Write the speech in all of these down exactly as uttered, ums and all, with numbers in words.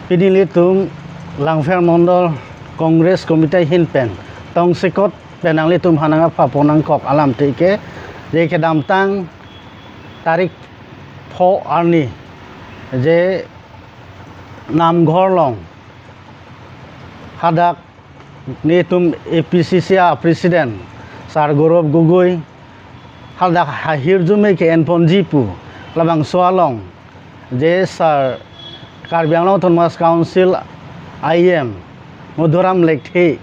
Pini ilitum Langpher Mondol Congress Committee ahin pen tongsekot pen nanglitum aphan nangpapon nangkok alam atike, je kedamtang tarik pho arni, je Namghor along hadak nelitum A P C C a President Sir Gaurav Gogoi hadak ahirjume ke-enponji pu labangso along, je Sir Karbi Anglong Autonomous Council I E M Madhuram Lekthe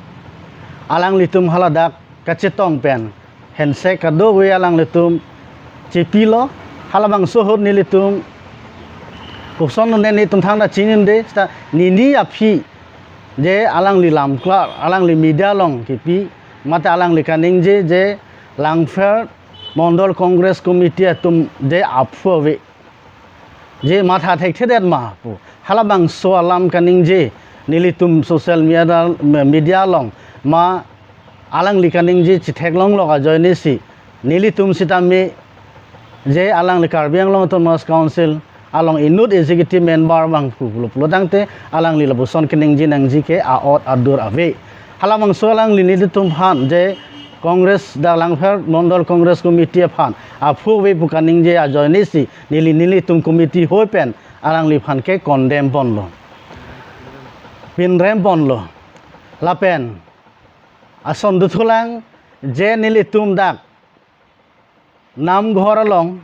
alanglitum haladak kachetong pen handshake kadokave alanglitum chepilo. Halabangso ahut nelitum koson un-e nelitum thangta chinine, seta nini aphi je alangli lamklar, alangli media along kipi, mate alangli kaningje je Langpher Mondol Congress Committee atum je aphu ave, je matha thekthedet ma pu. Halabangso alam kaningje nelitum social media, media along ma alangli kaningje chetheklonglok ajoine si nelitum sitame je alangli Karbi Anglong Autonomous Council along inut executive member abang pu pulo pulotangte alangli lapuson kaningje nangji ke a'ot adur ave. Halabangso alangli nelitum aphan je Congress, dak Langpher Mondol Congress Committee aphan aphu ave pu kaningje ajoine si neli nelitum committee ahoi pen alangliphan ke condemn ponlo, pinrem ponlo. Lapen ason dothulang je nelitum dak Namghor along,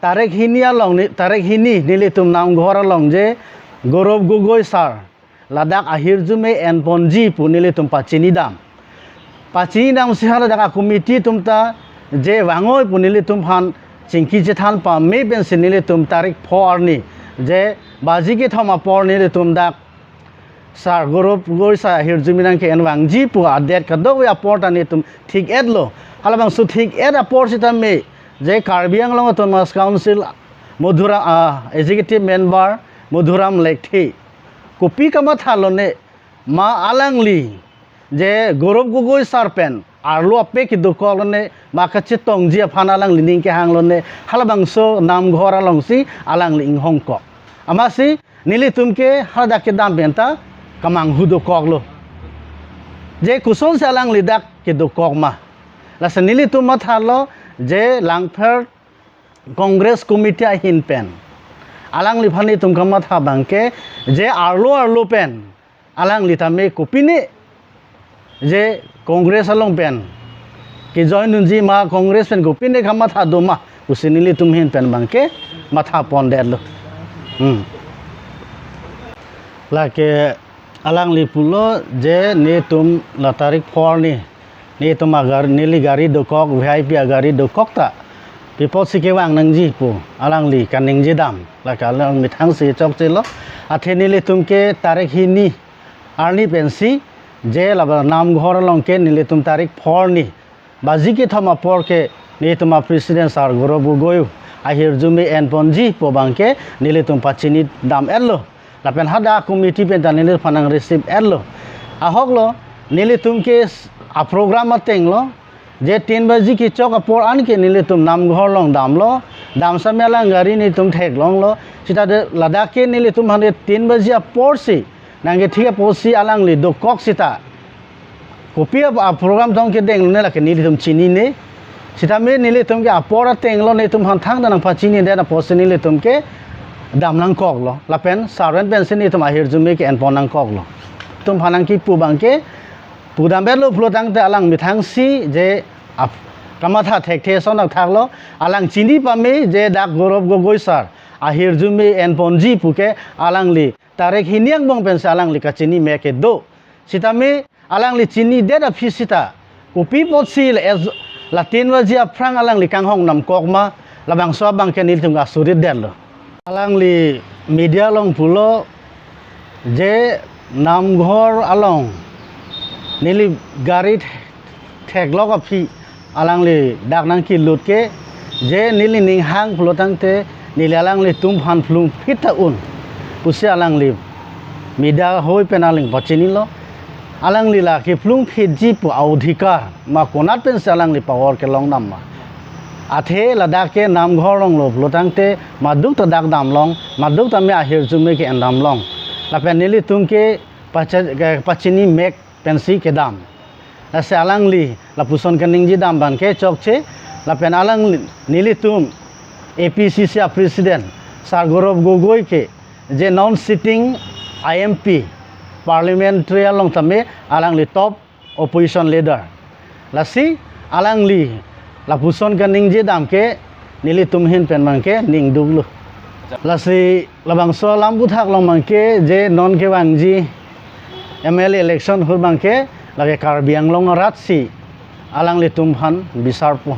tarik hini along ni, tarik hini nelitum Namghor along je Gaurav Gogoi Sir ladak ahirjume enponji pu nelitum pachinidam. Pachinidam si haladak a-committee atumta je vangoi pu nelitum aphan chingki chethan pame pensi nelitum tarik pho arni, je baji kethom apor nelitum dak Sir Gaurav Gogoi Sir ahirjume nangke-envangji pu adet kadokave apor ta nelitum thik-etlo. Halabangso thik-et apor sitame je Karbi Anglong Autonomous Council Madhuram, ah, executive member Madhuram Lekthe kopi kamathalo ne, ma alangli je Gaurav Gogoi Sir pen arlo ape kedokoklo ne, ma kachetongji aphan alangli ning kehanglo ne, halabangso Namghor alongsi alangli inghongkok. Amatsi nelitum ke hadak kedam penta kamanghu dokoklo, je kosonsi alangli dak kedokok ma. Lasi nelitum mathalo je Langpher Congress Committee ahin pen alangliphan nelitum kamatha abangke, je arlo arlo pen alangli tame kopine je Congress along pen ke-join unji ma, Congress pen kopine kamatha do ma pusi nelitum ahin pen abangke matha pondetlo. Hmm. Lake alangli pulo je nelitum la tarik pho arni nelitum agar, neli gari dokok, V I P agari dokok ta pi apotsi kevang nangji pu alangli kaningjedam, lake alang methang si chokchelo. Athe nelitum ke tarik hini arni pensi je laba Namghor along ke nelitum tarik pho arni baji kethom apor ke nelitum a-President Sir Gaurav Gogoi ahirjume enponji pu abangke nelitum pachinidam-etlo. Lapen hadak committee penta neliphan nang-receive-etlo. Ahoklo, nelitum ke s-, a-program atenglo, je tin baji kechok apor anke nelitum Namghor along damlo, dam same alang gari nelitum theklonglo, seta de ladak ke nelitum aphan tin baji aporsi nangkethik apotsi alangli dokok seta kopi ap-, a-program tong kedenglo ne lake nelitum chinine. Sitame nelitum ke apor atenglo, nelitum aphan thangta nangpachinidet apotsi nelitum ke dam nangkoklo. Lapen Sir pen pensi nelitum ahirjume ke-enpon nangkoklo. Nelitum aphan nangkipu abangke pudam-etlo pulotangte alang methang si je ap-, kamatha thekthe ason thakthaklo. Alang chini pame je dak Gaurav Gogoi Sir ahirjume enponji pu ke alangli tarik hini angbong pensi alangli kachini me kedo. Sitame alangli chinidet aphi seta kopi apotsi la es-, la tin baji aphrang alangli kanghong namkok ma, labangso abangke nelitum asurit detlo. Alangli media along pulo je Namghor along neli gari theklok aphi alangli dak nangkelut ke, je neli ning hang pulotangte neli alanglitum aphan plungphit ta un pusi alangli media ahoi pen aling pachinilo. Alangli la keplungphitji pu a-odhikar ma konat pensi alangli power kelongdam ma. Athe ladak ke Namghor alonglo pulotangte maduk ta dak damlong, maduk tame ahirjume ke-endamlong. Lapen nelitum ke pacha-, ke pachini mek pensi kedam. Lasi alangli lapuson kaningje dam abangke chokche, lapen alangli nelitum A P C C a President Sir Gaurav Gogoi ke je non sitting I M P parliamentary along tame alangli top opposition leader. Lasi alangli lapuson kaningje dam ke nelitum ahin pen abangke ningduklo. Lasi labangso alam aputhak along abangke je non kevangji M L A election ahut abangke lake Karbi Anglong arat si alanglitum aphan bisarpo.